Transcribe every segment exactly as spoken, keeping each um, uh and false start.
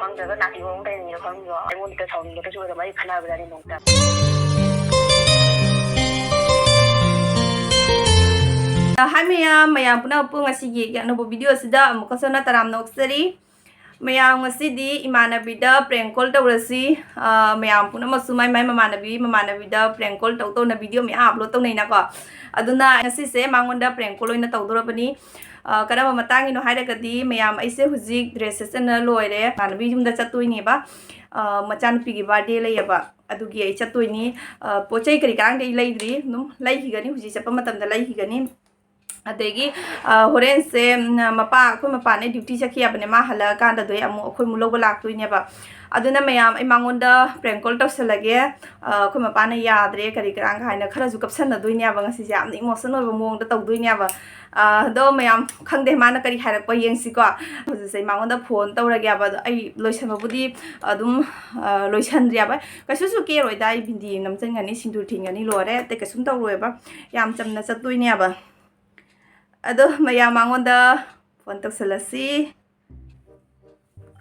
ꯈꯪꯗ꯭ꯔꯒ ꯅꯥꯇꯤ ꯃꯑꯣꯡ ꯇꯧꯔꯤꯅꯤꯅ ꯈꯪꯗ꯭ꯔꯣ? ꯑꯩꯉꯣꯟꯗ ꯁꯥꯎꯅꯤꯡꯕꯗꯁꯨ ꯑꯣꯏꯔꯝꯃ ꯑꯩ ꯈꯠꯅꯕꯖꯥꯠꯅꯤ ꯅꯣꯡꯃꯇ꯫ ꯍꯥꯏ ꯃꯌꯥꯝ, ꯃꯌꯥꯝ ꯄꯨꯝꯅꯃꯛꯄꯨ ꯉꯁꯤꯒꯤ ꯑꯅꯧꯕ video ꯑꯁꯤꯗ ꯑꯃꯨꯛꯀꯁꯨ ꯍꯟꯅ ꯇꯔꯥꯝꯅ ꯑꯣꯛꯆꯔꯤ꯫ ꯃꯌꯥꯝ, ꯉꯁꯤꯗꯤ ꯏꯃꯥꯟꯅꯕꯤꯗ prank call ꯇꯧꯔꯁꯤ꯫ ꯑ, ꯃꯌꯥꯝ ꯄꯨꯝꯅꯃꯛꯁꯨ ꯃꯥꯏ ꯃꯥꯏ ꯃꯃꯥꯟꯅꯕꯤ ꯃꯃꯥꯟꯅꯕꯤꯗ prank call ꯇꯧ ꯇꯧꯅ video ꯃꯌꯥꯝ upload ꯇꯧꯅꯩꯅꯀꯣ꯫ ꯑꯗꯨꯅ ꯉꯁꯤꯁꯦ ꯃꯉꯣꯟꯗ prank call ꯑꯣꯏꯅ ꯇꯧꯗꯣꯔꯕꯅꯤ꯫ ꯑ, ꯀꯔꯝꯕ ꯃꯇꯥꯡꯒꯤꯅꯣ ꯍꯥꯏꯔꯒꯗꯤ, ꯃꯌꯥꯝ, ꯑꯩꯁꯦ ꯍꯧꯖꯤꯛ dress ꯁꯦꯠꯆꯟꯅ ꯂꯣꯏꯔꯦ꯫ ꯏꯃꯥꯟꯅꯕꯤ ꯌꯨꯝꯗ ꯆꯠꯇꯣꯏꯅꯦꯕ꯫ ꯑ, ꯃꯆꯥꯅꯨꯄꯤꯒꯤ birthday ꯂꯩꯌꯦꯕ꯫ ꯑꯗꯨꯒꯤ ꯑꯩ ꯆꯠꯇꯣꯏꯅꯤ꯫ ꯑ, ꯄꯣꯠ ꯆꯩ ꯀꯔꯤ ꯀꯔꯥꯡꯗꯤ ꯑꯩ ꯂꯩꯗ꯭ꯔꯤ꯫ ꯑꯗꯨꯝ ꯂꯩꯈꯤꯒꯅꯤ, ꯍꯧꯖꯤꯛ ꯆꯠꯄ ꯃꯇꯝꯗ ꯂꯩꯈꯤꯒꯅꯤ꯫ ꯑꯗꯒꯤ, ꯑ, ꯍꯣꯔꯦꯟꯁꯦ, ꯎꯝ, ꯃꯄꯥ, ꯑꯩꯈꯣꯏ ꯃꯄꯥꯅ duty ꯆꯠꯈꯤ ꯍꯥꯏꯕꯅꯦ, ꯃꯥ ꯍꯜꯂꯛꯑꯀꯥꯟꯗ ꯑꯗꯨꯗꯩ ꯑꯃꯨꯛ ꯑꯩꯈꯣꯏ ꯑꯃꯨꯛ ꯂꯧꯕ ꯂꯥꯛꯇꯣꯏꯅꯦꯕ꯫ ꯑꯗꯨꯅ ꯃꯌꯥꯝ, ꯑꯩ ꯃꯉꯣꯟꯗ prank call ꯇꯧꯁꯜꯂꯒꯦ꯫ ꯑ, ꯑꯩꯈꯣꯏ ꯃꯄꯥꯅ ꯌꯥꯗ꯭ꯔꯦ ꯀꯔꯤ ꯀꯔꯥꯡ ꯍꯥꯏꯅ ꯈꯔꯁꯨ ꯀꯞꯁꯟꯅꯗꯣꯏꯅꯦꯕ ꯉꯁꯤꯁꯦ, ꯌꯥꯝꯅ emotion ꯑꯣꯏꯕ ꯃꯑꯣꯡꯗ ꯇꯧꯗꯣꯏꯅꯦꯕ꯫ ꯑ, ꯑꯗꯣ ꯃꯌꯥꯝ, ꯈꯪꯗꯦ ꯃꯥꯅ ꯀꯔꯤ ꯍꯥꯏꯔꯛꯄ ꯌꯦꯡꯁꯤꯀꯣ꯫ ꯍꯧꯖꯤꯛꯁꯦ ꯑꯩ ꯃꯉꯣꯟꯗ phone ꯇꯧꯔꯒꯦꯕ꯫ ꯑꯗꯣ ꯑꯩ ꯂꯣꯏꯁꯟꯕꯕꯨꯗꯤ ꯑꯗꯨꯝ, ꯑ, ꯂꯣꯏꯁꯟꯗ꯭ꯔꯤꯕ꯫ ꯀꯩꯁꯨꯁꯨ ꯀꯦꯔꯣꯏꯗ, ꯑꯩ ꯕꯤꯟꯗꯤ ꯅꯝꯁꯤꯟꯒꯅꯤ, ꯁꯤꯡꯗꯨꯔ ꯊꯤꯟꯒꯅꯤ, ꯂꯣꯏꯔꯦ꯫ ꯑꯇꯩ ꯀꯩꯁꯨꯝ ꯇꯧꯔꯣꯏꯕ, ꯌꯥꯝ ꯆꯝꯅ ꯆꯠꯇꯣꯏꯅꯦꯕ꯫ ꯑꯗꯣ ꯃꯌꯥꯝ ꯃꯉꯣꯟꯗ phone ꯇꯧꯁꯜꯂꯁꯤ꯫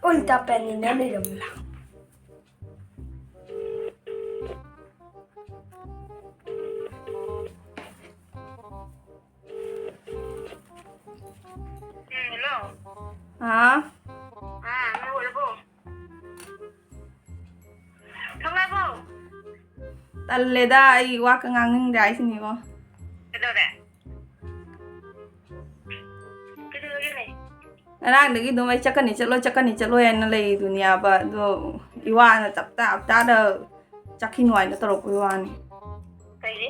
ꯎꯜꯇꯥ ꯄꯦꯟꯅꯤꯅ ꯂꯩꯔꯝꯂꯥ? ꯎꯝ, hello꯫ ꯍꯥ? ꯑꯥ, ꯅꯪ ꯂꯣꯏꯔꯕꯣ? ꯊꯣꯛꯂꯛꯑꯕꯣ? ꯇꯜꯂꯦꯗ, ꯑꯩ ꯋꯥ ꯀ ꯉꯥꯡꯅꯤꯡꯗ꯭ꯔꯦ ꯍꯥꯏꯁꯤꯅꯤꯀꯣ꯫ ꯀꯩꯗꯧꯔꯦ? ꯀꯩꯗꯧꯔꯒꯦꯅꯦ? ꯉꯔꯥꯡꯗꯒꯤ ꯑꯗꯨꯝ ꯑꯩ ꯆꯠꯀꯅꯤ ꯆꯠꯂꯣꯏ, ꯆꯠꯀꯅꯤ ꯆꯠꯂꯣꯏ ꯍꯥꯏꯅ ꯂꯩꯔꯤꯗꯨꯅꯦꯕ꯫ ꯑꯗꯣ ꯏꯋꯥꯅ ꯆꯞ ꯇꯥ-, ꯆꯞ ꯆꯥꯗ ꯆꯠꯈꯤꯅꯨ ꯍꯥꯏꯅ ꯇꯧꯔꯛꯄꯒꯤ ꯋꯥꯅꯤ꯫ ꯀꯩꯒꯤ?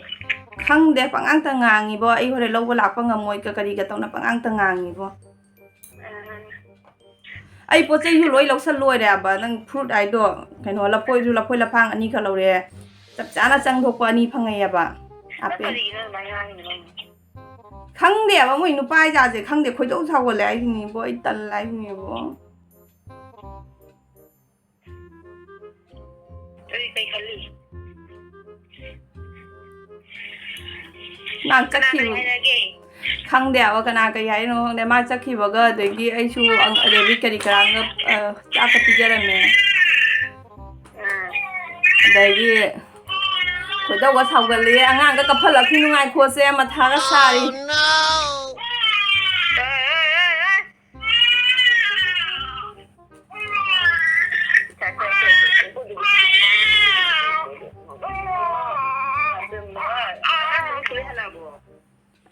ꯈꯪꯗꯦ, ꯄꯉꯥꯡꯇ ꯉꯥꯡꯉꯤꯕꯣ꯫ ꯑꯩ ꯍꯣꯔꯦꯟ ꯂꯧꯕ ꯂꯥꯛꯄ ꯉꯝꯃꯣꯏꯒ ꯀꯔꯤꯒ ꯇꯧꯅ ꯄꯉꯥꯡꯇ ꯉꯥꯡꯉꯤꯕꯣ꯫ ꯎꯝ꯫ ꯑꯩ ꯄꯣꯠ ꯆꯩꯁꯨ ꯂꯣꯏ ꯂꯧꯁꯜ ꯂꯣꯏꯔꯦꯕ꯫ ꯅꯪ fruit ꯍꯥꯏꯗꯣ, ꯀꯩꯅꯣ, ꯂꯐꯣꯏꯁꯨ, ꯂꯐꯣꯏ ꯂꯐꯥꯡ ꯑꯅꯤꯈꯛ ꯂꯧꯔꯦ꯫ ꯆꯞ ꯆꯥꯅ ꯆꯪꯊꯣꯛꯄ ꯑꯅꯤ ꯐꯪꯉꯛꯑꯦꯕ꯫ ꯅꯪ ꯑꯄꯦ-, ꯀꯔꯤꯒꯤꯅꯣ ꯑꯗꯨꯃꯥꯏꯅ ꯉꯥꯡꯉꯤꯗꯣ? ꯈꯪꯗꯦꯕ, ꯃꯣꯏ ꯅꯨꯄꯥ ꯖꯥꯠꯁꯦ ꯈꯪꯗꯦ, ꯈꯣꯏꯗꯧ ꯁꯥꯎꯒꯠꯂꯦ ꯍꯥꯏꯁꯤꯅꯤꯕꯣ, ꯑꯩ ꯇꯜꯂꯦ ꯍꯥꯏꯁꯤꯅꯤꯕꯣ꯫ ꯀꯔꯤ, ꯀꯩ ꯈꯜꯂꯤ? ꯃꯥ ꯀꯅꯥ ꯀꯔꯤ ꯆꯠꯈꯤꯕ-, ꯍꯥꯏꯔꯒꯦ? ꯈꯪꯗꯦ ꯍꯥꯏꯕ, ꯀꯅꯥ ꯀꯩ ꯍꯥꯏꯔꯤꯅꯣ ꯈꯪꯗꯦ꯫ ꯃꯥ ꯆꯠꯈꯤꯕꯒ ꯑꯗꯒꯤ ꯑꯩꯁꯨ ꯑꯪ-, ꯑꯗꯒꯤ ꯀꯔꯤ ꯀꯔꯥꯡꯒ, ꯑ, ꯆꯥꯛꯀ ꯄꯤꯖꯔꯝꯃꯦ꯫ ꯑꯗꯒꯤ ꯈꯣꯏꯗꯧꯒ ꯁꯥꯎꯒꯠꯂꯦ꯫ ꯑꯉꯥꯡꯒ ꯀꯞꯐꯜꯂꯛꯈꯤꯅꯨ, ꯉꯥꯏꯈꯣꯁꯦ, ꯃꯊꯥꯒ ꯁꯥꯔꯤ꯫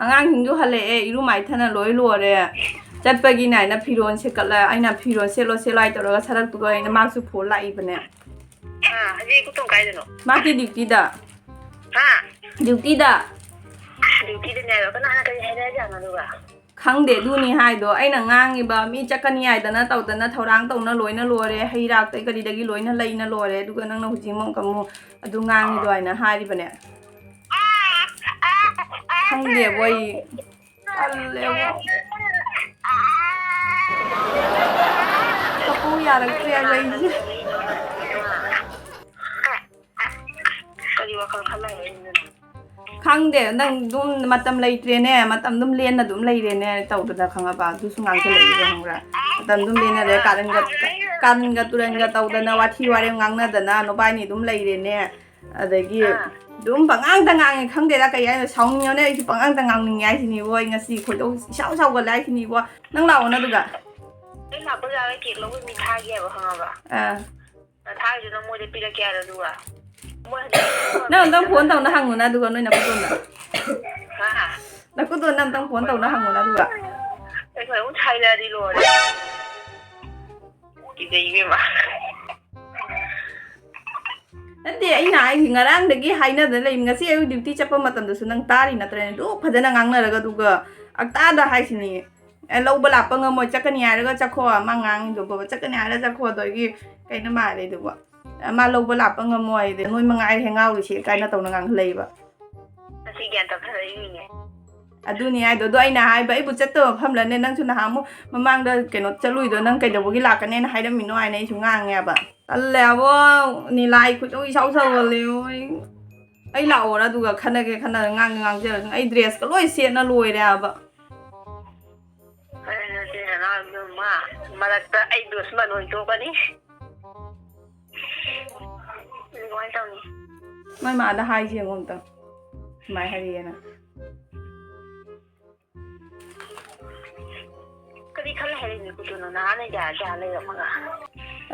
ꯑꯉꯥꯡꯁꯤꯡꯁꯨ ꯍꯜꯂꯛꯑꯦ, ꯏꯔꯨ ꯃꯥꯏꯊꯅ ꯂꯣꯏ ꯂꯣꯏꯔꯦ꯫ ꯆꯠꯄꯒꯤꯅꯦ ꯍꯥꯏꯅ ꯐꯤꯔꯣꯜ ꯁꯦꯠꯀꯠꯂ, ꯑꯩꯅ ꯐꯤꯔꯣꯜ ꯁꯦꯠꯂꯣ ꯁꯦꯠꯂꯣ ꯍꯥꯏ ꯇꯧꯔꯒ ꯁꯔꯛꯇꯨꯒ ꯑꯩꯅ ꯃꯥꯁꯨ ꯐꯣꯟ ꯂꯥꯛꯏꯕꯅꯦ꯫ ꯑꯥ, ꯍꯧꯖꯤꯛ ꯏꯀꯨꯇꯣꯟ ꯀꯥꯏꯗꯅꯣ? ꯃꯥꯗꯤ ꯗ꯭ꯌꯨꯇꯤꯗ꯫ ꯍꯥ? ꯗ꯭ꯌꯨꯇꯤꯗ꯫ ꯗ꯭ꯌꯨꯇꯤꯗꯅꯦ ꯍꯥꯏꯕ? ꯀꯅꯥꯅ ꯀꯔꯤ ꯍꯥꯏꯅꯔꯖꯥꯠꯅꯣ ꯑꯗꯨꯒ? ꯈꯪꯗꯦ, ꯑꯗꯨꯅꯤ ꯍꯥꯏꯗꯣ꯫ ꯑꯩꯅ ꯉꯥꯡꯉꯤꯕ, ꯃꯤ ꯆꯠꯀꯅꯤ ꯍꯥꯏꯗꯅ ꯇꯧꯗꯅ ꯊꯧꯔꯥꯡ ꯇꯧꯅ ꯂꯣꯏꯅ ꯂꯣꯏꯔꯦ, ꯍꯩ ꯔꯥꯛꯇꯩ ꯀꯔꯤꯗꯒꯤ ꯂꯣꯏꯅ ꯂꯩꯅ ꯂꯣꯏꯔꯦ, ꯑꯗꯨꯒ ꯅꯪꯅ ꯍꯧꯖꯤꯛ ꯑꯃꯨꯛ ꯑꯃꯨꯛ ꯑꯗꯨ ꯉꯥꯡꯉꯤꯗꯣ ꯍꯥꯏꯅ ꯍꯥꯏꯔꯤꯕꯅꯦ꯫ ꯈꯪꯗꯦꯕꯣ ꯑꯩ꯫ ꯇꯜꯂꯦꯕꯣ꯫ ꯀꯞꯄꯨ ꯌꯥꯔꯛꯇ꯭ꯔꯦ ꯍꯥꯏꯕ ꯑꯩꯁꯦ꯫ ꯀꯔꯤ ꯋꯥꯈꯜ ꯈꯜꯂ ꯂꯩꯔꯤꯅꯣ? ꯈꯪꯗꯦ, ꯅꯪ ꯑꯗꯨꯝ ꯃꯇꯝ ꯂꯩꯇ꯭ꯔꯦꯅꯦ, ꯃꯇꯝ ꯑꯗꯨꯝ ꯂꯦꯟꯅ ꯑꯗꯨꯝ ꯂꯩꯔꯦꯅꯦ ꯇꯧꯗꯅ, ꯈꯪꯉꯕ? ꯑꯗꯨꯁꯨ ꯉꯥꯡꯁꯤꯜꯂꯛꯏꯕ, ꯈꯪꯕ꯭ꯔꯥ? ꯃꯇꯝ ꯑꯗꯨꯝ ꯂꯦꯟꯅ ꯂꯩꯔꯦ, ꯀꯥꯔꯟꯒ, ꯀꯥꯔꯟꯒ ꯇꯨꯔꯟꯒ ꯇꯧꯗꯅ, ꯋꯥꯊꯤ ꯋꯥꯔꯦꯝ ꯉꯥꯡꯅꯗꯅ, ꯅꯨꯄꯥꯅꯤ ꯑꯗꯨꯝ ꯂꯩꯔꯦꯅꯦ꯫ ꯑꯗꯒꯤ ꯑꯥ꯫ ꯑꯗꯨꯝ ꯄꯉꯥꯡꯗ ꯉꯥꯡꯉꯦ, ꯈꯪꯗꯦꯗ ꯀꯩ ꯍꯥꯏꯅꯣ, ꯁꯥꯎꯅꯤꯡꯉꯣꯅꯦ, ꯑꯩꯁꯨ ꯄꯉꯥꯡꯗ ꯉꯥꯡꯅꯤꯡꯉꯦ ꯍꯥꯏꯁꯤꯅꯤꯕꯣ꯫ ꯑꯩ ꯉꯁꯤ ꯈꯣꯏꯗꯧ ꯏꯁꯥꯎ ꯁꯥꯎꯒꯠꯂꯦ ꯍꯥꯏꯁꯤꯅꯤꯕꯣ꯫ ꯅꯪ ꯂꯥꯛꯑꯣꯅ ꯑꯗꯨꯒ꯫ ꯑꯩ ꯂꯥꯛꯄ ꯌꯥꯔꯣꯏ, ꯀꯦꯛ ꯂꯧꯕ ꯃꯤ ꯊꯥꯒꯦꯕ, ꯈꯪꯉꯕ? ꯑꯥ꯫ ꯅ ꯊꯥꯔꯤꯗꯨꯅ ꯃꯣꯏꯗ ꯄꯤꯔꯛꯀꯦ ꯍꯥꯏꯔꯣ ꯑꯗꯨꯒ? ꯃꯣꯏ ꯍꯧꯖꯤꯛ ꯅꯪ ꯑꯝꯇꯪ ꯐꯣꯟ ꯇꯧꯅ ꯍꯪꯉꯨꯅ ꯑꯗꯨꯒ ꯅꯣꯏ ꯅꯀꯨꯇꯣꯟꯗ꯫ ꯍꯥ? ꯅꯀꯨꯇꯣꯟꯗ ꯑꯝꯇꯪ ꯐꯣꯟ ꯇꯧꯅ ꯍꯪꯉꯨꯅ ꯑꯗꯨꯒ꯫ ꯑꯩꯈꯣꯏ ꯑꯃꯨꯛ ꯁꯥꯏꯔꯛꯑꯗꯤ ꯂꯣꯏꯔꯦ꯫ ꯀꯤꯖꯩ ꯏꯕꯦꯝꯃ꯫ ꯅꯠꯇꯦ, ꯑꯩꯅ ꯍꯥꯏꯁꯤ ꯉꯔꯥꯡꯗꯒꯤ ꯍꯥꯏꯅꯗꯅ ꯂꯩ꯫ ꯉꯁꯤ ꯑꯌꯨꯛ ꯗ꯭ꯌꯨꯇꯤ ꯆꯠꯄ ꯃꯇꯝꯗꯁꯨ ꯅꯪ ꯇꯥꯔꯤ ꯅꯠꯇ꯭ꯔꯅꯦ? ꯑꯗꯨ ꯐꯖꯅ ꯉꯥꯡꯅꯔꯒ ꯑꯗꯨꯒ ꯑꯛꯇꯥꯗ ꯍꯥꯏꯁꯤꯅꯤ꯫ ꯑꯦ, ꯂꯧꯕ ꯂꯥꯛꯄ ꯉꯝꯃꯣꯏ, ꯆꯠꯀꯅꯤ ꯍꯥꯏꯔꯒ ꯆꯠꯈꯣ, ꯃꯥ ꯉꯥꯡꯉꯤꯗꯨꯕꯣ, ꯆꯠꯀꯅꯤ ꯍꯥꯏꯔꯒ ꯆꯠꯈꯣ, ꯑꯗꯒꯤ ꯀꯩꯅꯣ ꯃꯥꯜꯂꯤꯗꯨꯕꯣ? ꯑꯦ, ꯃꯥ ꯂꯧꯕ ꯂꯥꯛꯄ ꯉꯝꯃꯣꯏ, ꯑꯗꯩ ꯅꯣꯏ ꯃꯉꯥꯏꯔꯦ ꯉꯥꯎꯔꯤꯁꯦ ꯀꯥꯏꯅ ꯇꯧꯅ ꯉꯥꯡꯍꯜꯂꯛꯏꯕ꯫ ꯉꯁꯤ ꯒ꯭ꯌꯥꯟ ꯇꯥꯊꯔꯛꯏꯅꯤꯅꯦ꯫ ꯑꯗꯨꯅꯤ ꯍꯥꯏꯗꯣ, ꯑꯗꯣ ꯑꯩꯅ ꯍꯥꯏꯕ, ꯑꯩꯕꯨ ꯆꯠꯇꯕ ꯃꯐꯝꯂꯅꯦ? ꯅꯪꯁꯨ ꯅꯍꯥꯟꯃꯨꯛ ꯃꯃꯥꯡꯗ ꯀꯩꯅꯣ ꯆꯠꯂꯨꯏꯗꯣ, ꯅꯪ ꯀꯩꯗꯧꯕꯒꯤ ꯂꯥꯛꯀꯅꯦꯅ ꯍꯥꯏꯔꯝꯃꯤꯅꯣ ꯍꯥꯏꯅ ꯑꯩꯁꯨ ꯉꯥꯡꯉꯦꯕ꯫ ꯇꯜꯂꯦꯕꯣ, ꯅꯤꯂꯥꯏ ꯈꯣꯏꯗꯧ ꯏꯁꯥꯎ ꯁꯥꯎꯒꯠꯂꯦꯕꯣ꯫ ꯑꯩ, ꯑꯩ ꯂꯥꯛꯑꯣꯔ ꯑꯗꯨꯒ ꯈꯟꯅꯒꯦ ꯈꯟꯅꯔ ꯉꯥꯡꯒꯦ ꯉꯥꯡꯖꯔꯁꯅꯨ꯫ ꯑꯩ ꯗ꯭ꯔꯦꯁꯀ ꯂꯣꯏ ꯁꯦꯠꯅ ꯂꯣꯏꯔꯦꯕ꯫ ꯃꯔꯛꯇ ꯑꯩ ꯗꯨꯁꯃꯟ ꯑꯣꯏꯊꯣꯛꯀꯅꯤ꯫ ꯑꯗꯨ ꯀꯃꯥꯏꯅ ꯇꯧꯅꯤ? ꯃꯣꯏ ꯃꯥꯗ ꯍꯥꯏꯁꯤ ꯌꯦꯡꯉꯣ ꯑꯝꯇ꯫ ꯁꯨꯃꯥꯏꯅ ꯍꯥꯏꯔꯛꯑꯦꯅ꯫ ꯀꯔꯤ ꯈꯜꯂ ꯍꯥꯏꯔꯛꯏꯅꯣ ꯀꯨꯇꯨꯅꯣ? ꯅꯍꯥꯟꯅ ꯌꯥ ꯌꯥ ꯂꯩꯔꯝꯃꯒ꯫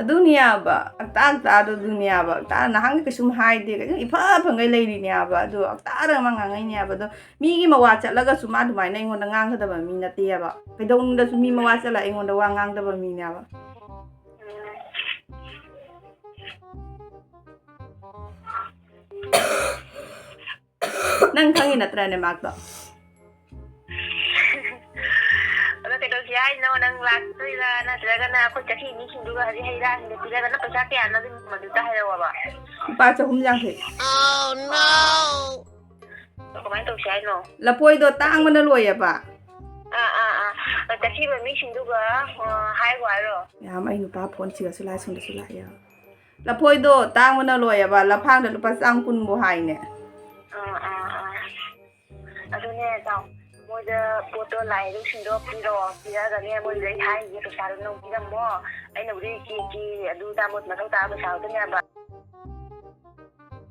ꯑꯗꯨꯅꯤꯌꯥꯕ, ꯑꯛꯇꯥ ꯑꯛꯇꯥꯗꯣ ꯑꯗꯨꯅꯤꯌꯥꯕ, ꯑꯛꯇꯥ ꯅꯍꯥꯟꯒꯩ ꯀꯩꯁꯨꯝ ꯍꯥꯏꯗꯦ, ꯀꯩꯁꯨꯝ ꯏꯐ ꯐꯪꯒꯩ ꯂꯩꯔꯤꯅꯦꯕ, ꯑꯗꯣ ꯑꯛꯇꯥꯗ ꯑꯃ ꯉꯥꯡꯉꯛꯏꯅꯦꯕ꯫ ꯑꯗꯣ ꯃꯤꯒꯤ ꯃꯋꯥ ꯆꯠꯂꯒꯁꯨ ꯃꯥ ꯑꯗꯨꯃꯥꯏꯅ ꯑꯩꯉꯣꯟꯗ ꯉꯥꯡꯒꯗꯕ ꯃꯤ ꯅꯠꯇꯦꯕ꯫ ꯀꯩꯗꯧꯅꯨꯡꯗꯁꯨ ꯃꯤ ꯃꯋꯥ ꯆꯠꯂ ꯑꯩꯉꯣꯟꯗ ꯋꯥ ꯉꯥꯡꯗꯕ ꯃꯤꯅꯦꯕ꯫ ꯅꯪ ꯈꯪꯉꯤ ꯅꯠꯇ꯭ꯔꯅꯦ ꯃꯥꯛꯇꯣ? ꯑꯗꯣ ꯀꯩꯗꯧꯁꯤ ꯍꯥꯏꯅꯣ? ꯅꯪ ꯂꯥꯛꯇꯣꯏꯔꯥ? ꯅꯠꯇ꯭ꯔꯒꯅ ꯑꯩꯈꯣꯏ ꯆꯠꯈꯤ ꯃꯤꯁꯤꯡꯗꯨꯒ ꯍꯧꯖꯤꯛ ꯍꯩ ꯔꯥꯁꯤꯡꯗꯣ ꯄꯤꯔꯒꯅ ꯄꯩꯁꯥ ꯀꯌꯥꯅꯣ ꯑꯗꯨꯒꯤ ꯃꯃꯜꯗꯨꯇ ꯍꯥꯏꯔꯛꯑꯣꯕ꯫ ꯂꯨꯄꯥ ꯆꯍꯨꯝ ꯌꯥꯡꯈꯩ꯫ ꯑꯗꯣ ꯀꯃꯥꯏꯅ ꯇꯧꯁꯤ ꯍꯥꯏꯅꯣ? ꯂꯐꯣꯏꯗꯣ ꯇꯥꯡꯕꯅ ꯂꯣꯏꯌꯦꯕ꯫ ꯑꯥ, ꯑꯥ, ꯑꯥ꯫ ꯑ, ꯆꯠꯈꯤꯕ ꯃꯤꯁꯤꯡꯗꯨꯒ, ꯑ, ꯍꯥꯏꯒꯣ ꯍꯥꯏꯔꯣ? ꯌꯥꯝ, ꯑꯩ ꯅꯨꯄꯥ ꯐꯣꯟ ꯁꯤꯒꯁꯨ ꯂꯥꯏ ꯁꯣꯝꯗꯁꯨ ꯂꯥꯛꯑꯦ꯫ ꯂꯐꯣꯏꯗꯣ ꯇꯥꯡꯕꯅ ꯂꯣꯏꯌꯦꯕ, ꯂꯐꯥꯡꯗ ꯂꯨꯄꯥ ꯆꯥꯝ ꯀꯨꯟꯕꯨ ꯍꯥꯏꯅꯦ꯫ ꯑꯥ, ꯑꯥ, ꯑꯥ꯫ ꯑꯗꯨꯅꯦ, ꯇꯥꯎ꯫ ꯃꯣꯏꯗ ꯄꯣꯠꯇꯣ ꯂꯥꯛꯏꯗꯨꯁꯤꯡꯗꯣ ꯄꯤꯔꯣ, ꯄꯤꯔꯛꯑꯒꯅꯦ, ꯃꯣꯏꯗ ꯑꯩ ꯍꯥꯏꯔꯤꯁꯦ ꯄꯩꯁꯥꯗꯣ ꯅꯪ ꯄꯤꯔꯝꯃꯣ꯫ ꯑꯩꯅꯕꯨꯗꯤ ꯀꯦ ꯀꯦ ꯑꯗꯨ ꯑꯗꯥ ꯃꯣꯏ ꯃꯊꯧ ꯇꯥꯕ ꯄꯩꯁꯥꯗꯨꯅꯦꯕ꯫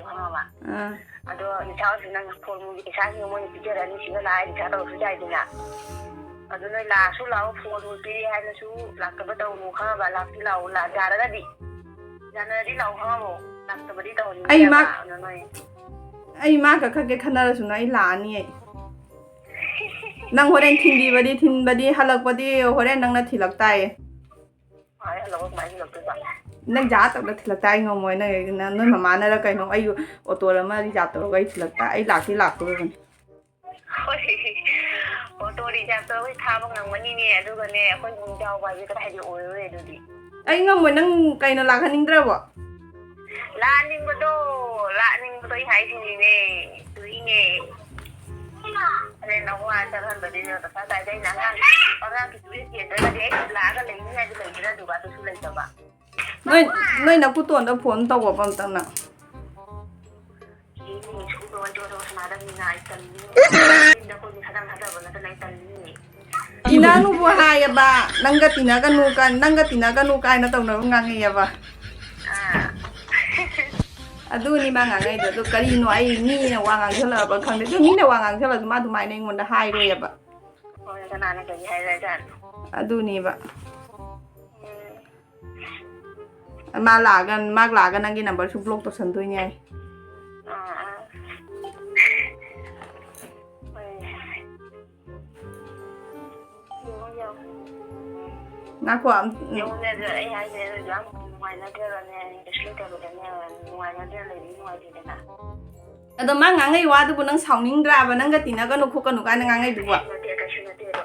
ꯈꯪꯉꯕ? ꯑꯥ꯫ ꯑꯗꯣ ꯅꯤꯁꯥ ꯑꯣꯏꯔꯁꯨ ꯅꯪ ꯐꯣꯟꯒꯤ ꯄꯩꯁꯥꯁꯤꯡꯗꯣ ꯃꯣꯏꯅ ꯄꯤꯖꯔꯅꯤ, ꯁꯤꯗ ꯂꯥꯛꯑ ꯅꯤꯁꯥ ꯇꯧꯔꯁꯨ ꯌꯥꯏꯗꯅ꯫ ꯑꯗꯨ ꯅꯣꯏ ꯂꯥꯛꯑꯁꯨ ꯂꯥꯛꯑꯣ, ꯐꯣꯟ ꯄꯤꯔꯦ ꯍꯥꯏꯅꯁꯨ ꯂꯥꯛꯇꯕ ꯇꯧꯅꯨ, ꯈꯪꯉꯕ? ꯂꯥꯛꯇꯤ ꯂꯥꯛꯑꯣ, ꯂꯥꯛ-, ꯌꯥꯔꯒꯗꯤ꯫ ꯌꯥꯅꯔꯗꯤ ꯂꯥꯛꯑꯣ, ꯈꯪꯉꯕꯣ? ꯂꯥꯛꯇꯕꯗꯤ ꯇꯧꯍꯟꯅꯤꯡꯗꯦ ꯑꯩ ꯃꯥ-, ꯍꯥꯏꯕ, ꯑꯗꯣ ꯅꯣꯏ꯫ ꯑꯩ ꯃꯥ ꯀꯛꯈꯠꯀꯦ ꯈꯟꯅꯔꯁꯨꯅ ꯑꯩ ꯂꯥꯛꯑꯅꯤ ꯑꯩ꯫ ꯅꯪ ꯍꯣꯔꯦꯟ ꯊꯤꯟꯕꯤꯕꯗꯤ, ꯊꯤꯟꯕꯗꯤ, ꯍꯜꯂꯛꯄꯗꯤ ꯍꯣꯔꯦꯟ ꯅꯪꯅ ꯊꯤꯜꯂꯛ ꯇꯥꯏꯌꯦ꯫ ꯍꯣꯏ, ꯍꯜꯂꯛꯑꯣ, ꯀꯃꯥꯏꯅ ꯊꯤꯜꯂꯛꯇꯣꯏꯕ? ꯅꯪ ꯖꯥꯠ ꯇꯧꯅ ꯊꯤꯜꯂꯛ ꯇꯥꯏ ꯉꯝꯃꯣꯏ꯫ ꯅꯪ, ꯅꯪ, ꯅꯣꯏ ꯃꯃꯥꯅꯔ ꯀꯩꯅꯣ ꯑꯩ ꯑꯣꯇꯣ ꯑꯃ ꯔꯤꯖꯥꯕ ꯇꯧꯔꯒ ꯑꯩ ꯊꯤꯜꯂꯛ ꯇꯥꯏ꯫ ꯑꯩ ꯂꯥꯛꯇꯤ ꯂꯥꯛꯇꯣꯔꯕꯅꯤ꯫ ꯍꯣꯏ, ꯑꯣꯇꯣ ꯔꯤꯖꯥꯕ ꯇꯧꯔꯒ ꯊꯥꯕ ꯉꯝꯒꯅꯤꯅꯦ꯫ ꯑꯗꯨꯒꯅꯦ, ꯑꯩꯈꯣꯏ ꯏꯃꯨꯡ ꯆꯥꯎꯕ ꯍꯥꯏꯁꯦ ꯀꯗꯥꯏꯗꯤ ꯑꯣꯏꯔꯔꯣꯏ ꯑꯗꯨꯗꯤ꯫ ꯑꯩ ꯉꯝꯃꯣꯏ꯫ ꯅꯪ ꯀꯩꯅꯣ ꯂꯥꯛꯍꯟꯅꯤꯡꯗ꯭ꯔꯕꯣ? ꯂꯥꯛꯍꯟꯅꯤꯡꯕꯗꯣ, ꯂꯥꯛꯍꯟꯅꯤꯡꯕꯗꯣ ꯑꯩ ꯍꯥꯏꯁꯤꯅꯤꯅꯦ꯫ ꯑꯗꯨꯏꯅꯦ꯫ ꯑꯗꯩ ꯅꯪ ꯋꯥ ꯆꯠꯍꯟꯕꯗꯤ ꯅꯪ ꯄꯩꯁꯥ ꯇꯥꯏꯗꯤ ꯑꯩꯅ ꯑꯉꯥꯡ, ꯑꯉꯥꯡꯒꯤ ꯗ꯭ꯔꯦꯁ ꯌꯦꯡꯗ꯭ꯔꯒꯗꯤ ꯑꯩ ꯂꯥꯛꯑꯒ ꯂꯩꯅꯤ ꯍꯥꯏꯕ ꯂꯩꯕ꯭ꯔꯥ? ꯑꯗꯨꯒ ꯑꯗꯨꯁꯨ ꯂꯩꯇꯕ꯫ ꯅꯣꯏ, ꯅꯣꯏ ꯅꯀꯨꯇꯣꯟꯗ ꯐꯣꯟ ꯇꯧꯕ ꯑꯝꯇꯪꯅ꯫ ꯀꯅꯨꯕꯨ ꯍꯥꯏꯌꯦꯕ, "ꯅꯪꯒ ꯇꯤꯟꯅꯒꯅꯨ ꯀ-, ꯅꯪꯒ ꯇꯤꯟꯅꯒꯅꯨ" ꯀꯥꯏꯅ ꯇꯧꯅꯕ ꯉꯥꯡꯉꯛꯑꯦꯕ꯫ ꯑꯥ꯫ ꯑꯗꯨꯅꯤ ꯃꯥ ꯉꯥꯡꯉꯛꯏꯗꯣ꯫ ꯑꯗꯨ ꯀꯔꯤꯅꯣ, ꯑꯩ ꯃꯤꯅ ꯋꯥ ꯉꯥꯡꯁꯜꯂꯛꯑꯕ ꯈꯪꯗꯦ꯫ ꯑꯗꯨ ꯃꯤꯅ ꯋꯥ ꯉꯥꯡꯁꯜꯂꯛꯑꯁꯨ ꯃꯥ ꯑꯗꯨꯃꯥꯏꯅ ꯑꯩꯉꯣꯟꯗ ꯍꯥꯏꯔꯣꯏꯌꯦꯕ꯫ ꯍꯣꯏ, ꯀꯅꯥꯅ ꯀꯔꯤ ꯍꯥꯏꯔꯖꯥꯠꯅꯣ? ꯑꯗꯨꯅꯦꯕ꯫ ꯎꯝ꯫ ꯃꯥ ꯂꯥꯛꯑꯒ, ꯃꯥ ꯂꯥꯛꯑꯒ ꯅꯪꯒꯤ ꯅꯝꯕꯔꯁꯨ ꯕ꯭ꯂꯣꯛ ꯇꯧꯁꯟꯗꯣꯏꯅꯦ ꯍꯥꯏ꯫ ꯑꯥ, ꯑꯥ꯫ ꯍꯣꯏ꯫ ꯌꯦꯡꯉꯣ, ꯌꯦꯡꯉꯣ꯫ ꯉꯥꯏꯈꯣ, ꯑꯝ-, ꯎꯝ꯫ ꯌꯦꯡꯉꯨꯅꯦ, ꯑꯗꯨ ꯑꯩ ꯍꯥꯏꯁꯦ, ꯑꯗꯨ ꯌꯥꯝ ꯅꯨꯡꯉꯥꯏꯅꯗ꯭ꯔꯒꯅꯦ, ꯀꯩꯁꯨ ꯂꯩꯇꯕꯗꯅꯦ, ꯅꯨꯡꯉꯥꯏꯅꯗ꯭ꯔ ꯂꯩꯕꯗꯤ ꯅꯨꯡꯉꯥꯏꯇꯦꯗꯅ꯫ ꯑꯗꯣ ꯃꯥ ꯉꯥꯡꯉꯛꯏ ꯋꯥꯗꯨꯕꯨ ꯅꯪ ꯁꯥꯎꯅꯤꯡꯗ꯭ꯔꯥꯕ? "ꯅꯪꯒ ꯇꯤꯟꯅꯒꯅꯨ ꯈꯣꯠꯀꯅꯨ" ꯀꯥꯏꯅ ꯉꯥꯡꯉꯛꯏꯗꯨꯕꯣ? ꯀꯩꯁꯨ ꯅꯠꯇꯦ, ꯀꯩꯁꯨ ꯅꯠꯇꯦ ꯑꯗꯣ꯫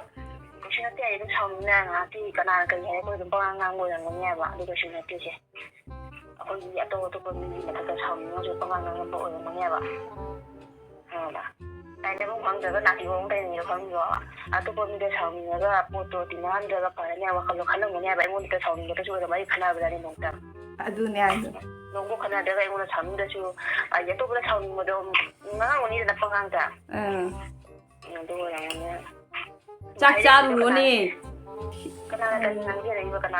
ꯀꯩꯁꯨ ꯅꯠꯇꯦ, ꯑꯩ ꯑꯗꯨꯝ ꯁꯥꯎꯅꯤꯡꯅ ꯉꯥꯏꯍꯥꯛꯀꯤ ꯀꯅꯥꯅ ꯀꯔꯤ ꯍꯥꯏꯔꯛꯄ ꯑꯗꯨꯝ ꯄꯉꯥꯡ ꯉꯥꯡꯕ ꯑꯣꯏꯔꯝꯒꯅꯦꯕ꯫ ꯑꯗꯨ ꯀꯩꯁꯨ ꯅꯠꯇꯦ ꯁꯦ꯫ ꯑꯩꯈꯣꯏꯒꯤ ꯑꯇꯣꯞ ꯑꯇꯣꯞꯄ ꯃꯤꯒꯤ ꯃꯊꯛꯇ ꯁꯥꯎꯅꯤꯡꯉꯁꯨ ꯄꯉꯥꯡ ꯉꯥꯡꯉꯛꯄ ꯑꯣꯏꯔꯝꯒꯅꯦꯕ꯫ ꯈꯪꯉꯕ? ꯇꯥꯏꯅꯐꯝ ꯈꯪꯗ꯭ꯔꯒ ꯅꯥꯄꯤ ꯃꯑꯣꯡ ꯇꯧꯔꯤꯅꯦꯕ, ꯈꯪꯗ꯭ꯔꯣ? ꯑꯇꯣꯞꯄ ꯃꯤꯗ ꯁꯥꯎꯅꯤꯡꯉꯒ ꯄꯣꯠꯇꯣ ꯇꯤꯟꯅꯍꯟꯗ꯭ꯔꯒ ꯐꯔꯅꯤ ꯍꯥꯏꯕ ꯋꯥꯈꯜꯗꯣ ꯈꯜꯂꯝꯒꯅꯤ ꯍꯥꯏꯕ꯫ ꯑꯩꯉꯣꯟꯗꯗ ꯁꯥꯎꯅꯤꯡꯕꯗꯁꯨ ꯑꯣꯏꯔꯝꯃꯣꯏ, ꯑꯩ ꯈꯠꯅꯕꯗꯅꯤ ꯅꯣꯡꯇ꯫ ꯑꯗꯨꯅꯦ ꯍꯥꯏꯁꯦ꯫ ꯅꯣꯡꯕꯨ ꯈꯠꯅꯗ꯭ꯔꯒ ꯑꯩꯉꯣꯟꯗ ꯁꯥꯎꯅꯤꯡꯗ꯭ꯔꯁꯨ, ꯍꯥꯏꯗꯤ ꯑꯇꯣꯞꯄꯗ ꯁꯥꯎꯅꯤꯡꯕꯗꯣ ꯉꯥꯡꯉꯝꯒꯅꯤꯗꯅ ꯄꯉꯥꯡꯗ꯫ ꯑꯥ꯫ ꯑꯗꯨ ꯑꯣꯏꯔꯝꯒꯅꯤ꯫ ꯆꯥꯛ ꯍꯥꯏꯔꯤꯕꯗꯣ ꯆꯥꯔꯨꯔꯣꯅꯦ꯫ ꯀꯅꯥ-, ꯀꯅꯥꯅ ꯀꯔꯤ ꯉꯥꯡꯖꯔꯛꯏꯕ? ꯀꯅꯥ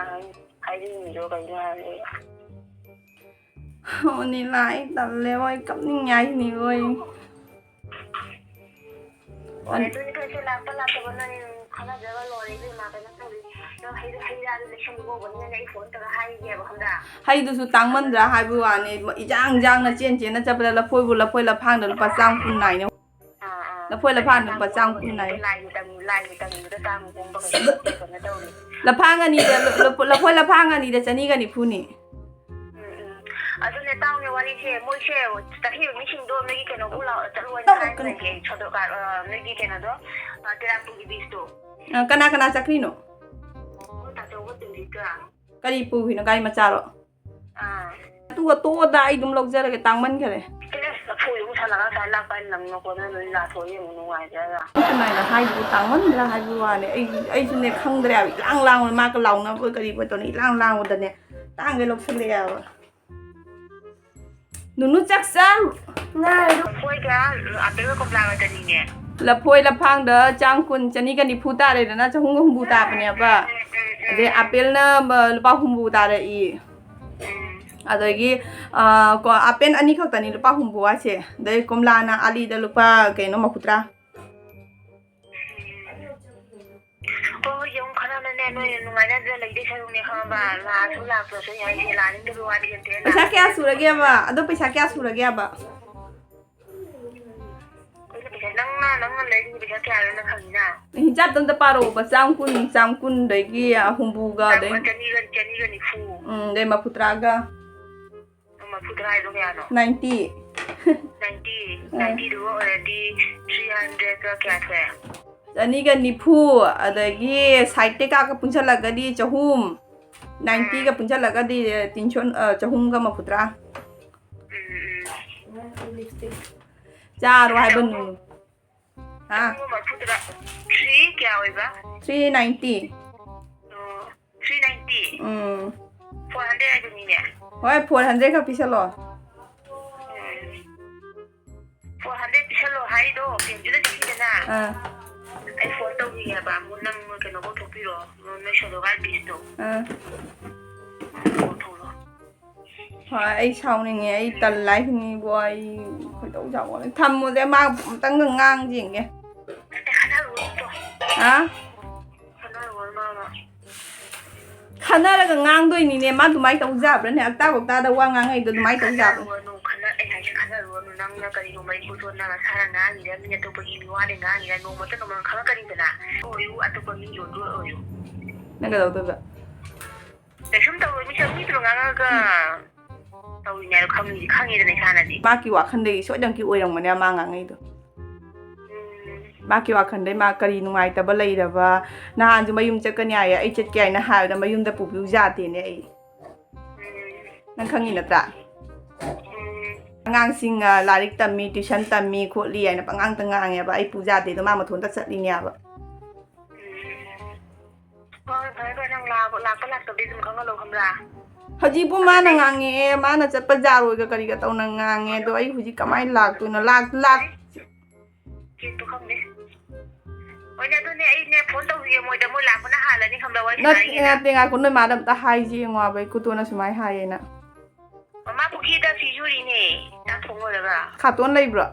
ꯍꯥꯏꯔꯤꯕꯗꯣ ꯀꯩꯅꯣ ꯍꯥꯏꯔꯦ꯫ ꯑꯣꯅꯤꯂꯥ, ꯑꯩ ꯇꯜꯂꯦ, ꯑꯩ ꯀꯞꯅꯤꯡꯉꯦ ꯍꯥꯏꯁꯤꯅꯤ, ꯑꯣꯏ꯫ ꯍꯣꯏ, ꯑꯗꯨꯗꯤ ꯀꯩꯁꯨ ꯂꯥꯛꯄ ꯂꯥꯛꯇꯕ ꯅꯣꯏ ꯈꯟꯅꯖꯔ ꯂꯣꯏꯔꯦ, ꯏꯕꯦꯝꯃ, ꯀꯩꯅꯣ ꯇꯧꯔꯤ꯫ ꯅꯪ ꯍꯩꯗꯣ, ꯍꯩ ꯔꯥꯗꯣ ꯂꯩꯁꯟꯕ ꯍꯧꯕꯅꯤꯅꯅꯦ, ꯑꯩ ꯐꯣꯟ ꯇꯧꯔ ꯍꯥꯏꯒꯦꯕ, ꯈꯪꯕ꯭ꯔꯥ? ꯍꯩꯗꯨꯁꯨ ꯇꯥꯡꯃꯟꯗ꯭ꯔꯥ ꯍꯥꯏꯕ ꯋꯥꯅꯤ, ꯏꯆꯥꯡ ꯆꯥꯡꯅ ꯆꯦꯟ ꯆꯦꯟꯅ ꯆꯠꯄꯗ ꯂꯐꯣꯏꯕꯨ ꯂꯐꯣꯏ ꯂꯐꯥꯡꯗ ꯂꯨꯄꯥ ꯆꯥꯝ ꯀꯨꯟ ꯅꯥꯏꯅꯦ꯫ ꯑꯥ, ꯑꯥ꯫ ꯂꯐꯣꯏ ꯂꯐꯥꯡꯗ ꯂꯨꯄꯥ ꯆꯥꯝ ꯀꯨꯟ ꯅꯥꯏ꯫ ꯂꯥꯏꯒꯤ ꯇꯝ-, ꯂꯥꯏꯒꯤ ꯇꯝꯕꯗ ꯇꯥꯡ ꯍꯣꯡꯕ ꯀꯩꯁꯨ ꯅꯠꯇꯦ, ꯀꯩꯅꯣ ꯇꯧꯔꯤ꯫ ꯂꯐꯥꯡ ꯑꯅꯤꯗ, ꯂꯨ-, ꯂꯨꯄꯥ, ꯂꯐꯣꯏ ꯂꯐꯥꯡ ꯑꯅꯤꯗ ꯆꯅꯤꯒ ꯅꯤꯐꯨꯅꯤ꯫ ꯎꯝ, ꯎꯝ꯫ ꯑꯗꯨꯅꯦ, ꯇꯥꯎꯅꯦ, ꯋꯥꯔꯤꯁꯦ, ꯃꯣꯏꯁꯦ ꯆꯠꯈꯤꯕ ꯃꯤꯁꯤꯡꯗꯣ ꯅꯣꯏꯒꯤ ꯀꯩꯅꯣꯕꯨ ꯂꯥꯛꯑꯣ, ꯆꯠꯂꯣ ꯍꯥꯏꯅ ꯇꯧꯔꯛꯀꯅꯨ꯫ ꯍꯥꯏꯅ ꯂꯩꯌꯦ, ꯁꯣꯗꯣ-, ꯑ, ꯅꯣꯏꯒꯤ ꯀꯩꯅꯣꯗꯣ, ꯑ, ꯇꯦꯔꯥꯄꯨꯒꯤ ꯕꯤꯁꯇꯣ꯫ ꯑ, ꯀꯅꯥ ꯀꯅꯥ ꯆꯠꯈ꯭ꯔꯤꯅꯣ? ꯑꯩꯈꯣꯏ ꯇꯥꯆꯧꯒ ꯇꯤꯟꯖꯤꯠꯀ꯫ ꯀꯔꯤ ꯄꯨꯈ꯭ꯔꯤꯅꯣ, ꯒꯥꯔꯤ ꯃꯆꯥꯔꯣ? ꯑꯥ꯫ ꯑꯗꯨꯒ ꯇꯣꯛꯑꯣꯗ, ꯑꯩ ꯑꯗꯨꯝ ꯂꯧꯖꯔꯒꯦ, ꯇꯥꯡꯃꯟꯈꯔꯦ꯫ ꯏꯁ, ꯂꯐꯨ ꯑꯃꯨꯛ ꯁꯥꯜꯂꯒ ꯉꯁꯥꯏ ꯂꯥꯛꯄ ꯅꯪꯅ ꯀꯣꯟꯅ ꯅꯣꯏ ꯂꯥꯊꯣꯛꯑ ꯌꯦꯡꯉꯨ, ꯅꯨꯡꯉꯥꯏꯖꯔꯒ꯫ ꯑꯗꯨꯃꯥꯏꯅ ꯍꯥꯏꯗꯨꯕꯨ ꯇꯥꯡꯃꯟꯗ꯭ꯔꯥ ꯍꯥꯏꯕ ꯋꯥꯅꯦ꯫ ꯑꯩ, ꯑꯩꯁꯨꯅꯦ ꯈꯪꯗ꯭ꯔꯦ ꯍꯥꯏꯕ, ꯏꯂꯥꯡ ꯂꯥꯡꯕꯗ ꯃꯥꯒ ꯂꯥꯎꯅꯕ ꯀꯔꯤ ꯑꯣꯏ ꯇꯧꯅꯤ, ꯏꯂꯥꯡ ꯂꯥꯡꯕꯗꯅꯦ ꯇꯥꯡꯒꯩ ꯂꯧꯁꯜꯂꯛꯑꯦ ꯍꯥꯏꯕ꯫ ꯅꯨꯅꯨ ꯆꯥꯛ ꯆꯥꯔꯨ꯫ ꯉꯥꯏꯔꯣ꯫ ꯂꯐꯣꯏꯒ ꯑꯄꯦꯜꯒ ꯀꯣꯝꯂꯥꯒ ꯆꯅꯤꯅꯦ꯫ ꯂꯐꯣꯏ ꯂꯐꯥꯡꯗ ꯆꯥꯡ ꯀꯨꯟ, ꯆꯅꯤꯒ ꯅꯤꯐꯨ ꯇꯥꯔꯦꯗꯅ, ꯆꯍꯨꯝꯒ ꯍꯨꯝꯐꯨ ꯇꯥꯕꯅꯦꯕ꯫ ꯑꯗꯩ ꯑꯥꯄꯦꯜꯅ ꯃ-, ꯂꯨꯄꯥ ꯍꯨꯝꯐꯨ ꯇꯥꯔꯛꯏ꯫ ꯑꯗꯒꯤ, ꯑ, ꯀꯣ, ꯑꯥꯄꯦꯜ ꯑꯅꯤ ꯈꯛꯇꯅꯤ ꯂꯨꯄꯥ ꯍꯨꯝꯐꯨ ꯍꯥꯏꯁꯦ꯫ ꯑꯗꯩ ꯀꯣꯝꯂꯥꯅ ꯑꯥꯂꯤꯗ ꯂꯨꯄꯥ, ꯀꯩꯅꯣ, ꯃꯔꯤꯐꯨꯇꯔꯥ꯫ ꯍꯣꯏ, ꯍꯣꯏ, ꯌꯦꯡꯉꯨ, ꯈꯔꯅꯅꯦ, ꯅꯣꯏ ꯅꯨꯡꯉꯥꯏꯅꯗꯅ ꯂꯩꯗꯣꯏ ꯁꯔꯨꯛꯅꯦ, ꯈꯪꯉꯕ? ꯂꯥꯛꯑꯁꯨ ꯂꯥꯛꯇ꯭ꯔꯁꯨ ꯌꯥꯏ, ꯂꯥꯛꯅꯤꯡꯗꯕ ꯋꯥꯗꯤ ꯀꯩꯝꯇ ꯄꯩꯁꯥ ꯀꯌꯥ ꯂꯥꯛꯅꯤꯡꯗꯕ ꯁꯨꯔꯒꯦꯕ? ꯑꯗꯣ ꯄꯩꯁꯥ ꯀꯌꯥ ꯁꯨꯔꯒꯦꯕ? ꯑꯩꯈꯣꯏꯅ ꯄꯩꯁꯥ, ꯅꯪꯅ, ꯅꯪꯅ ꯂꯩꯔꯤꯁꯦ ꯄꯩꯁꯥ ꯀꯌꯥꯅꯣ ꯅꯪ ꯈꯪꯉꯤꯅ? ꯍꯤꯡꯆꯥꯞꯇꯣ ꯑꯝꯇ ꯄꯥꯔꯛꯑꯣꯕ, ꯆꯥꯝ ꯀꯨꯟ, ꯆꯥꯝ ꯀꯨꯟꯗꯒꯤ ꯍꯨꯝꯐꯨꯒ, ꯑꯗꯩ ꯆꯥꯝ-, ꯆꯅꯤꯒ, ꯆꯅꯤꯒ ꯅꯤꯐꯨ꯫ ꯎꯝ, ꯑꯗꯩ ꯃꯔꯤꯐꯨꯇꯔꯥꯒ꯫ ꯃꯔꯤꯐꯨꯇꯔꯥ ꯍꯥꯏꯗꯣ ꯀꯌꯥꯅꯣ? Ninety꯫ Ninety꯫ ꯑꯥ꯫ Ninetyꯗꯨꯒ ꯑꯣꯏꯔꯗꯤ three hundredꯀ ꯀꯌꯥ ꯊꯣꯛꯑꯦ? ꯆꯅꯤꯒ ꯅꯤꯐꯨ, ꯑꯗꯒꯤ side ꯀꯩꯀꯥꯒ ꯄꯨꯟꯁꯤꯜꯂꯒꯗꯤ ꯆꯍꯨꯝ꯫ Ninetyꯒ ꯄꯨꯟꯁꯤꯜꯂꯒꯗꯤ ꯇꯤꯟꯁꯣꯟ, ꯑ, ꯆꯍꯨꯝꯒ ꯃꯔꯤꯐꯨꯇꯔꯥ꯫ ꯎꯝ, ꯎꯝ꯫ ꯆꯥꯔꯣ ꯍꯥꯏꯕ ꯅꯨ-, ꯍꯥ? ꯆꯍꯨꯝꯒ ꯃꯔꯤꯐꯨꯇꯔꯥ꯫ Three ꯀꯌꯥ ꯑꯣꯏꯕ? Three ninety꯫ ꯑꯣ, three ninety? ꯎꯝ꯫ Four hundred ꯍꯥꯏꯗꯨꯅꯤꯅꯦ꯫ ꯍꯣꯏ, four hundred ꯈꯛ ꯄꯤꯁꯜꯂꯣ꯫ ꯎꯝ꯫ Four hundred ꯄꯤꯁꯜꯂꯣ ꯍꯥꯏꯗꯣ, ꯕꯦꯡꯛꯇꯨꯗ ꯆꯠꯈꯤꯗꯅ꯫ ꯑꯥ꯫ ꯑꯩ phone ꯇꯧꯈꯤꯒꯦꯕ, ꯑꯃꯨꯛ ꯅꯪ ꯀꯩꯅꯣ ꯀꯧꯊꯣꯛꯄꯤꯔꯣ, ꯅꯣꯏ ꯁꯣꯗꯣꯒꯥꯏ ꯕꯤꯁꯇꯣ꯫ ꯑꯥ꯫ ꯀꯧꯊꯣꯛꯂꯣ꯫ ꯍꯣꯏ, ꯑꯩ ꯁꯥꯎꯅꯤꯡꯉꯦ, ꯑꯩ ꯇꯜꯂꯦ ꯍꯥꯏꯁꯤꯅꯤꯕꯣ, ꯑꯩ ꯈꯣꯏꯗꯧ ꯁꯥꯎꯒꯠꯂꯦ꯫ ꯊꯝꯃꯣꯁꯦ, ꯃꯥ ꯑꯝꯇꯪꯒ ꯉꯥꯡ ꯌꯦꯡꯒꯦ꯫ ꯑꯦ, ꯈꯠꯅꯔꯨꯔꯣ ꯇꯣ꯫ ꯍꯥ? ꯈꯠꯅꯔꯨꯔꯣ ꯃꯥ ꯑꯃ꯫ ꯈꯠꯅꯔꯒ ꯉꯥꯡꯗꯣꯏꯅꯤꯅꯦ, ꯃꯥ ꯑꯗꯨꯃꯥꯏꯅ ꯇꯧꯖꯕ꯭ꯔꯅꯦ? ꯑꯇꯥ ꯋꯥꯇꯥꯗ ꯋꯥ ꯉꯥꯡꯉꯛꯏꯗꯣ ꯑꯗꯨꯃꯥꯏꯅ ꯇꯧꯖꯕ꯭ꯔꯥ? ꯈꯠꯅꯔꯨꯔꯅꯨ, ꯈꯠꯅ-, ꯑꯩ ꯍꯥꯏꯁꯦ ꯈꯠꯅꯔꯨꯔꯅꯨ, ꯅꯪꯅ ꯀꯔꯤꯒꯨꯝꯕ ꯏꯀꯨ ꯊꯣꯟꯅ ꯅꯁꯥꯅ ꯉꯥꯡꯉꯤꯔ, ꯃꯤ ꯑꯇꯣꯞꯄꯒꯤ ꯃꯤꯋꯥꯗ ꯉꯥꯡꯉꯤꯔ, ꯅꯣꯡꯃꯇ ꯅꯣꯡꯃ ꯈꯪꯉꯛꯀꯅꯤꯗꯅ꯫ ꯑꯣꯏꯌꯨ, ꯑꯇꯣꯞꯄ ꯃꯤ ꯑꯣꯏꯔꯣ, ꯑꯣꯏꯌꯨ꯫ ꯅꯪ ꯀꯩꯗꯧꯗꯣꯏꯕ? ꯀꯩꯁꯨꯝ ꯇꯧꯔꯣꯏ, ꯃꯤꯁꯛ ꯃꯤꯗꯨꯅ ꯉꯥꯡꯉꯒ ꯇꯧꯔꯤꯅꯦ ꯍꯥꯏꯕ ꯈꯪꯉꯤ-, ꯈꯪꯉꯤꯗꯅ ꯏꯁꯥꯅꯗꯤ꯫ ꯃꯥꯒꯤ ꯋꯥꯈꯟꯗꯒꯤ ꯁꯣꯏꯗꯅꯀꯤ ꯑꯣꯏꯔꯝꯒꯅꯦ ꯃꯥ ꯉꯥꯡꯉꯛꯏꯗꯣ꯫ ꯎꯝ꯫ ꯃꯥꯒꯤ ꯋꯥꯈꯟꯗꯩ ꯃꯥ ꯀꯔꯤ ꯅꯨꯡꯉꯥꯏꯇꯕ ꯂꯩꯔꯕ? ꯅꯍꯥꯟꯁꯨ ꯃꯌꯨꯝ ꯆꯠꯀꯅꯤ ꯍꯥꯏꯌꯦ, ꯑꯩ ꯆꯠꯀꯦ ꯍꯥꯏꯅ ꯍꯥꯏꯕꯗ ꯃꯌꯨꯝꯗ ꯄꯨꯕꯤꯌꯨ ꯌꯥꯗꯦꯅꯦ ꯑꯩ꯫ ꯎꯝ꯫ ꯅꯪ ꯈꯪꯉꯤ ꯅꯠꯇ꯭ꯔꯥ? ꯎꯝ꯫ ꯑꯉꯥꯡꯁꯤꯡ, ꯑ, ꯂꯥꯏꯔꯤꯛ ꯇꯝꯃꯤ, tuition ꯇꯝꯃꯤ ꯈꯣꯠꯂꯤ ꯍꯥꯏꯅ ꯄꯉꯥꯡꯇ ꯉꯥꯡꯉꯦꯕ, ꯑꯩ ꯄꯨ ꯌꯥꯗꯦꯗꯣ ꯃꯥ ꯃꯊꯣꯟꯇ ꯆꯠꯂꯤꯅꯦꯕ꯫ ꯎꯝ꯫ ꯍꯣꯏ, ꯐꯔꯦ, ꯐꯔꯦ, ꯅꯪ ꯂꯥꯛꯄ, ꯂꯥꯛꯄ ꯂꯥꯛꯇꯕꯗꯤ ꯑꯗꯨꯝ ꯈꯪꯍꯜꯂꯣ, ꯈꯪꯕ꯭ꯔꯥ? ꯍꯧꯖꯤꯛꯄꯨ ꯃꯥꯅ ꯉꯥꯡꯉꯛꯑꯦ, ꯃꯥꯅ ꯆꯠꯄ ꯌꯥꯔꯣꯏꯒ ꯀꯔꯤꯒ ꯇꯧꯅ ꯉꯥꯡꯉꯦ, ꯑꯗꯣ ꯑꯩ ꯍꯧꯖꯤꯛ ꯀꯃꯥꯏꯅ ꯂꯥꯛꯇꯣꯏꯅꯣ? ꯂꯥꯛ-, ꯂꯥꯛ-, ꯀꯦꯛꯇꯣ ꯈꯪꯗꯦ꯫ ꯍꯣꯏꯅꯦ, ꯑꯗꯨꯅꯦ ꯑꯩꯅꯦ ꯐꯣꯟ ꯇꯧꯈꯤꯒꯦ ꯃꯣꯏꯗ, ꯃꯣꯏ ꯂꯥꯛꯄꯅ ꯍꯥꯜꯂꯅꯤ ꯈꯪꯕ꯭ꯔꯥ, ꯋꯥꯔꯤ ꯅꯠꯇꯦ, ꯁꯥꯟꯅꯔꯤꯉꯩꯗ꯫ ꯅꯠꯇꯦ, ꯉꯥꯏꯈꯣ, ꯅꯣꯏ ꯃꯥꯗ ꯑꯝꯇ ꯍꯥꯏꯁꯤ ꯌꯦꯡꯉꯣ ꯍꯥꯏꯕ, ꯑꯩ ꯀꯨꯇꯣꯅ ꯁꯨꯃꯥꯏꯅ ꯍꯥꯏꯌꯦꯅ꯫ ꯃꯃꯥ ꯄꯨꯈ꯭ꯔꯤꯗ ꯐꯤ ꯁꯨꯔꯤꯅꯦ, ꯆꯥꯛ ꯊꯣꯡ ꯂꯣꯏꯔꯒ꯫ ꯈꯥꯇꯣꯟ ꯂꯩꯕ꯭ꯔꯣ?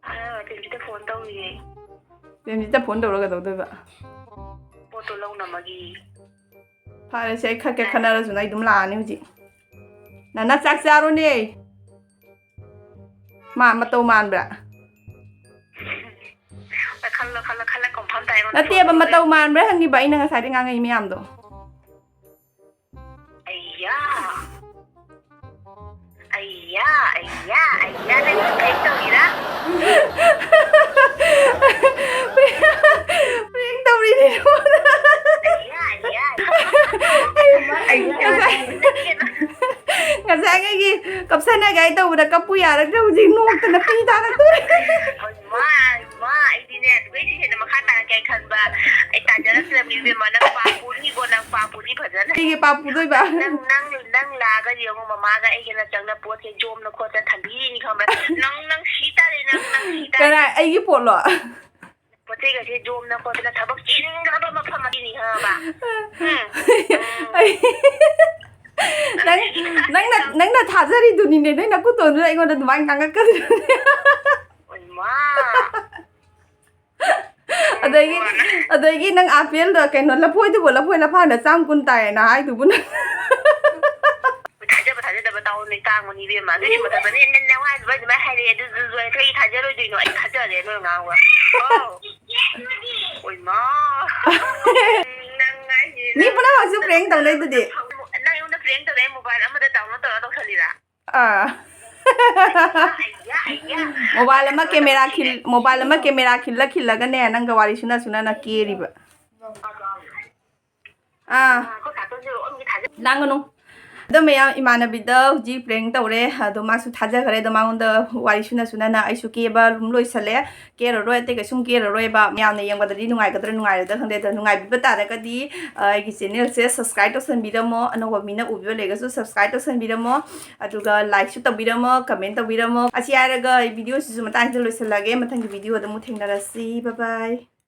ꯑꯥ, ꯇꯦꯟꯖꯤꯠꯇ ꯐꯣꯟ ꯇꯧꯔꯤꯌꯦ꯫ ꯇꯦꯟꯖꯤꯠꯇ ꯐꯣꯟ ꯇꯧꯔꯒ ꯀꯩꯗꯧꯗꯣꯏꯕ? ꯄꯣꯠꯇꯣ ꯂꯧꯅꯕꯒꯤ꯫ ꯐꯔꯦꯁꯦ, ꯑꯩ ꯈꯠꯀꯦ ꯈꯠꯅꯔꯁꯨꯅ ꯑꯩ ꯑꯗꯨꯝ ꯂꯥꯛꯑꯅꯤ ꯍꯧꯖꯤꯛ꯫ ꯅꯅꯥ, ꯆꯥꯛ ꯆꯥꯔꯣꯅꯦ꯫ ꯃꯥ ꯃꯇꯧ ꯃꯥꯟꯕ꯭ꯔꯥ? ꯈꯜꯂꯣ, ꯈꯜꯂꯣ, ꯈꯜꯂ confirm ꯇꯥꯏ ꯑꯩꯉꯣꯟꯗ ꯅꯠꯇꯦꯕ, ꯐꯣꯟ ꯃꯇꯧ ꯇꯧꯔꯛꯑꯦ꯫ ꯃꯥꯟꯕ꯭ꯔꯥ ꯍꯪꯉꯤꯕ ꯑꯩꯅ ꯉꯁꯥꯏꯗꯩ ꯉꯥꯡꯉꯛꯏ ꯃꯌꯥꯝꯗꯣ꯫ ꯑꯩꯌꯥ꯫ ꯑꯩꯌꯥ, ꯑꯩꯌꯥ, ꯑꯩꯌꯥ, ꯅꯪ ꯀꯩ ꯇꯧꯔꯤꯔꯥ? Prank ꯇꯧꯔꯤꯅꯦ꯫ ꯑꯩꯌꯥ, ꯑꯩꯌꯥ꯫ ꯑꯩ ꯉꯁꯥꯏ, ꯉꯁꯥꯏ ꯑꯩꯒꯤ ꯀꯞꯁꯟꯅꯒꯦ ꯍꯥꯏ ꯇꯧꯕꯗ ꯀꯞꯄꯨ ꯌꯥꯔꯛꯇ꯭ꯔꯦ, ꯍꯧꯖꯤꯛ ꯅꯣꯛꯇꯅ ꯄꯤ ꯇꯥꯔꯛꯇꯣꯔꯦ꯫ ꯍꯣꯏ, ꯃꯥ, ꯃꯥ, ꯑꯩꯗꯤꯅꯦ, ꯑꯗꯨꯗꯩꯗꯤ ꯍꯦꯟꯅ ꯃꯈꯥ ꯇꯥꯔꯛꯀꯦ ꯍꯥꯏ ꯈꯟꯕ꯫ ꯑꯩ ꯇꯥꯖꯔꯛꯇ꯭ꯔꯕꯅꯤ ꯏꯕꯦꯝꯃ, ꯅꯪ ꯄꯥꯞ ꯄꯨꯅꯤꯀꯣ, ꯅꯪ ꯄꯥꯞ ꯄꯨꯅꯤ ꯐꯖꯅ꯫ ꯀꯩꯒꯤ ꯄꯥꯞ ꯄꯨꯗꯣꯏꯕ? ꯅꯪ, ꯅꯪ, ꯅꯪ ꯂꯥꯛꯑꯒ ꯌꯦꯡꯉꯣ, ꯃꯃꯥꯒ ꯑꯩꯒꯅ ꯆꯪꯅ ꯄꯣꯠꯁꯦ ꯖꯣꯝꯅ ꯈꯣꯠꯇꯅ ꯊꯝꯕꯤꯔꯤꯅꯤ ꯈꯪꯕ꯭ꯔꯥ? ꯅꯪ, ꯅꯪ ꯁꯤ ꯇꯥꯔꯦ, ꯅꯪ, ꯅꯪ ꯁꯤ ꯇꯥꯔꯦ꯫ ꯀꯅꯥ, ꯑꯩꯒꯤ ꯄꯣꯠꯂꯣ? ꯄꯣꯠ ꯆꯩꯒꯁꯦ ꯖꯣꯝꯅ ꯈꯣꯠꯇꯅ ꯊꯕꯛ ꯆꯤꯟꯈ꯭ꯔꯕ ꯃꯐꯝ ꯑꯃꯅꯤ ꯈꯪꯉꯕ? ꯎꯝ꯫ ꯑꯩ, ꯅꯪ, ꯅꯪꯅ, ꯅꯪꯅ ꯊꯥꯖꯔꯤꯗꯨꯅꯤꯅꯦ, ꯅꯣꯏ ꯅꯀꯨꯇꯣꯟꯗꯨꯅ ꯑꯩꯉꯣꯟꯗ ꯑꯗꯨꯃꯥꯏꯅ ꯉꯥꯡꯉꯛꯀꯗꯣꯏꯅꯦ꯫ ꯍꯣꯏ, ꯃꯥ꯫ ꯑꯗꯒꯤ, ꯑꯗꯒꯤ ꯅꯪ ꯑꯥꯄꯦꯜꯗꯣ, ꯀꯩꯅꯣ, ꯂꯐꯣꯏꯗꯨꯕꯨ, ꯂꯐꯣꯏ ꯂꯐꯥꯡꯗ ꯆꯥꯝ ꯀꯨꯟ ꯇꯥꯏꯌꯦꯅ ꯍꯥꯏꯗꯨꯕꯨ ꯅꯪ꯫ ꯊꯥꯖꯕ ꯊꯥꯖꯗꯕ ꯇꯥꯎ, ꯅꯣꯏ ꯇꯥꯡꯕꯅꯤ ꯏꯕꯦꯝꯃ꯫ ꯑꯗꯨꯏꯁꯨ ꯃꯇꯝꯗꯅꯦ ꯅꯪ ꯅꯋꯥ ꯑꯗꯨꯃꯥꯏ ꯑꯗꯨꯃꯥꯏ ꯍꯥꯏꯔꯛꯑꯦ, ꯑꯗꯨ, ꯑꯗꯨ, ꯑꯗꯨ ꯑꯩ ꯀꯩ ꯊꯥꯖꯔꯣꯏꯗꯣꯏꯅꯣ? ꯑꯩ ꯊꯥꯖꯔꯦ ꯅꯣꯏ ꯉꯥꯡꯕ꯫ ꯑꯣ꯫ ꯑꯣꯏꯃꯥ꯫ ꯅꯪ ꯍꯥꯏꯁꯤꯗꯤ ꯃꯤ ꯅꯪ ꯄꯨꯝꯅꯃꯛꯁꯨ prank ꯇꯧꯅꯩꯗꯨꯗꯤ꯫ ꯅꯪ ꯑꯩꯉꯣꯟꯗ prank ꯇꯧꯔꯦ, mobile ꯑꯃꯗ download ꯇꯧꯔ ꯇꯧꯁꯜꯂꯤꯔꯥ? ꯑꯥ꯫ ꯑꯩꯌꯥ, ꯑꯩꯌꯥ꯫ Mobile ꯑꯃ camera ꯈꯤꯜ-, mobile ꯑꯃ camera ꯈꯤꯜꯂ ꯈꯤꯜꯂꯒꯅꯦ, ꯅꯪꯒ ꯋꯥꯔꯤ ꯁꯨꯅ ꯁꯨꯅꯅ ꯀꯦꯔꯤꯕ꯫ ꯑꯥ꯫ ꯂꯥꯡꯒꯅꯨ꯫ ꯑꯗꯣ ꯃꯌꯥꯝ, ꯏꯃꯥꯟꯅꯕꯤꯗ ꯍꯧꯖꯤꯛ prank ꯇꯧꯔꯦ, ꯑꯗꯣ ꯃꯥꯁꯨ ꯊꯥꯖꯈ꯭ꯔꯦ꯫ ꯑꯗꯣ ꯃꯉꯣꯟꯗ ꯋꯥꯔꯤ ꯁꯨꯅ ꯁꯨꯅꯅ ꯑꯩꯁꯨ ꯀꯦꯕ ꯑꯗꯨꯝ ꯂꯣꯏꯁꯜꯂꯦ꯫ ꯀꯦꯔꯔꯣꯏ, ꯑꯇꯩ ꯀꯩꯁꯨꯝ ꯀꯦꯔꯔꯣꯏꯕ꯫ ꯃꯌꯥꯝꯅ ꯌꯦꯡꯕꯗꯗꯤ ꯅꯨꯡꯉꯥꯏꯒꯗ꯭ꯔꯥ ꯅꯨꯡꯉꯥꯏꯔꯣꯏꯗ꯭ꯔꯥ ꯈꯪꯗꯦ꯫ ꯑꯗꯣ ꯅꯨꯡꯉꯥꯏꯕꯤꯕ ꯇꯥꯔꯒꯗꯤ, ꯑ, ꯑꯩꯒꯤ channelꯁꯦ subscribe ꯇꯧꯁꯟꯕꯤꯔꯝꯃꯣ꯫ ꯑꯅꯧꯕ ꯃꯤꯅ ꯎꯕꯤꯕ ꯂꯩꯔꯒꯁꯨ subscribe ꯇꯧꯁꯟꯕꯤꯔꯝꯃꯣ꯫ ꯑꯗꯨꯒ likeꯁꯨ ꯇꯧꯕꯤꯔꯝꯃꯣ, comment ꯇꯧꯕꯤꯔꯝꯃꯣ꯫ ꯑꯁꯤ ꯍꯥꯏꯔꯒ ꯑꯩ videoꯁꯤꯁꯨ ꯃꯇꯥꯡꯁꯤꯗ ꯂꯣꯏꯁꯤꯜꯂꯒꯦ꯫ ꯃꯊꯪꯒꯤ videoꯗ ꯑꯃꯨꯛ ꯊꯦꯡꯅꯔꯁꯤ꯫ Bye bye꯫